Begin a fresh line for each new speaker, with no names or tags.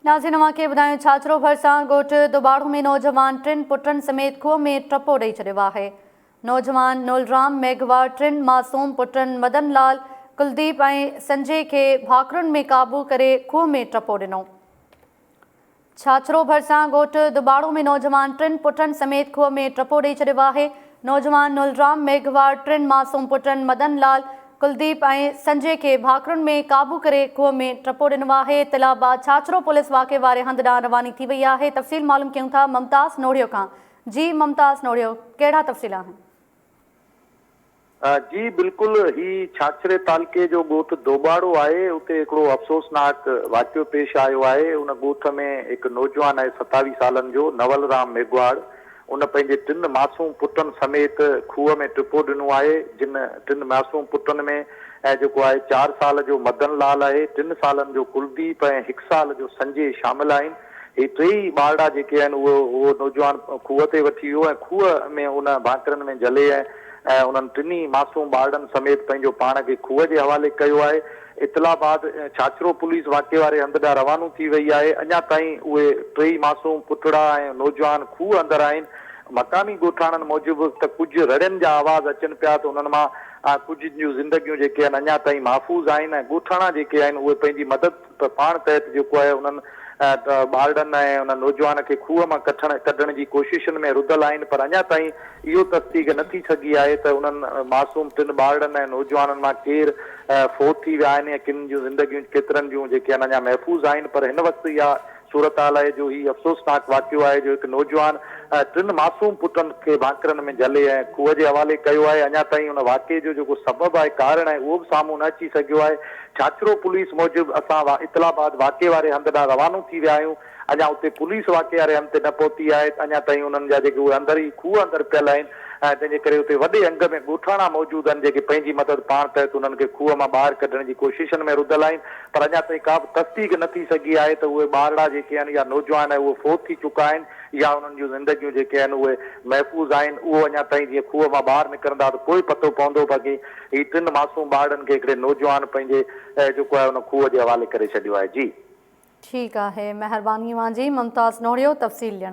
ناظرين اوهان کي ٻڌايون ڇاڇرو ڀرسان ڳوٺ دوٻاڙو ۾ نوجوان ٽن پٽن سميت کوهه ۾ ٽپو ڏئي ڇڏيو آهي. نوجوان نولرام ميگهواڙ ٽن معصوم پٽن مدن لال، ڪلديپ ۽ سنجي کي ڀاڪرن ۾ قابو ڪري کوهه ۾ ٽپو ڏنو. ڇاڇرو ڀرسان ڳوٺ دٻاڙو ۾ نوجوان ٽن پٽن سميت کوهه ۾ ٽپو ڏئي ڇڏيو آهي. نوجوان نولرام ميگهواڙ ٽن معصوم پٽن مدن لال، ڪلديپ ۽ سنجي کي ڀاڪرن ۾ قابو ڪري کوهه ۾ ٽپو ڏنو آهي. اطلاع بعد ڇاڇرو پوليس واقعي واري هنڌ ڏانهن رواني ٿي وئي آهي. تفصيل معلوم ڪيون ٿا ممتاز نوڙيو کان. جي ممتاز نوڙيو ڪهڙا تفصيل آهن؟
جي بلڪل هي ڇاڇري تعلقي جو ڳوٺ دوٻاڙو آهي اتي هڪڙو افسوسناڪ واقعو پيش آيو آهي ان ڳوٺ ۾ هڪ نوجوان آهي 27 سالن جو نول رام ميگهواڙ ان پنهنجي ٽن معصوم پٽن سميت کوهه ۾ ٽپو ڏنو آهي جن ٽن معصوم پٽن ۾ جيڪو آهي چار سال جو مدن لال آهي ٽن سالن جو ڪلديپ ۽ هڪ سال جو سنجي شامل آهن هي ٽيئي ٻارڙا جيڪي آهن اهو اهو نوجوان کوهه تي وٺي ويو ۽ کوهه ۾ ان ڀاڪرن ۾ جهلي ۽ انهن ٽنهي معصوم ٻارڙن سميت پنهنجو پاڻ کي کوهه جي حوالي ڪيو آهي. اطلاع بعد ڇاڇرو پوليس واقعي واري هنڌ ڏانهن روانو ٿي وئي آهي. اڃا تائين اهي ٽيئي معصوم پٽڙا ۽ نوجوان کوهه اندر آهن. مقامي ڳوٺاڻن موجب ته ڪجهه رڙين جا آواز اچن پيا ته انهن مان ڪجهه جون زندگيون جيڪي آهن اڃا تائين محفوظ آهن ۽ ڳوٺاڻا جيڪي آهن اهي پنهنجي مدد ته پاڻ تحت جيڪو آهي انهن ٻارڙن ۽ ان نوجوان کي کوهه مان ڪٺڻ ڪڍڻ جي ڪوششن ۾ رڌل آهن پر اڃا تائين اهو تصديق نه ٿي سگهي آهي ته انهن معصوم ٽن ٻارڙن ۽ نوجوانن مان ڪير فوت ٿي ويا آهن يا ڪن جون زندگيون ڪيترن جون جيڪي آهن اڃا محفوظ آهن پر هن وقت اها صورتحال آهي جو هي افسوسناڪ واقعو آهي جو هڪ نوجوان ٽن معصوم پٽن کي ڀاڪرن ۾ جهلي ۽ کوهه جي حوالي ڪيو آهي اڃا تائين ان واقعي جو جيڪو سبب آهي ڪارڻ آهي اهو به سامهون نه اچي سگهيو آهي ڇاڇرو پوليس موجب اسان اطلاع بعد واقعي واري هنڌ ڏانهن روانو ٿي ويا آهيون، اڃا اتي پوليس واقعي واري هنڌ تي نه پهتي آهي، اڃا تائين انهن جا جيڪي اهي اندر ئي کوهه اندر پيل آهن ۽ تنهن جي ڪري اتي وڏي انگ ۾ ڳوٺاڻا موجود آهن جيڪي پنهنجي مدد پاڻ تحت انهن کي کوهه مان ٻاهر ڪڍڻ جي ڪوششن ۾ رڌل آهن پر اڃا تائين ڪا به تصديق نه ٿي سگهي آهي ته اهي ٻارڙا جيڪي آهن يا نوجوان اهي فوت ٿي چڪا آهن يا انهن جون زندگيون جيڪي آهن اهي محفوظ آهن اهو اڃا تائين جيئن کوهه مان ٻاهر نڪرندا ته پوء پتو پوندو باقي هي ٽن معصوم ٻارڙن کي هڪڙي نوجوان پنهنجي جيڪو آهي ان کوهه جي حوالي ڪري ڇڏيو آهي جي.
ٺيڪ آهي مهرباني اوهان جي ممتاز نوڙيو تفصيل ڏيڻ.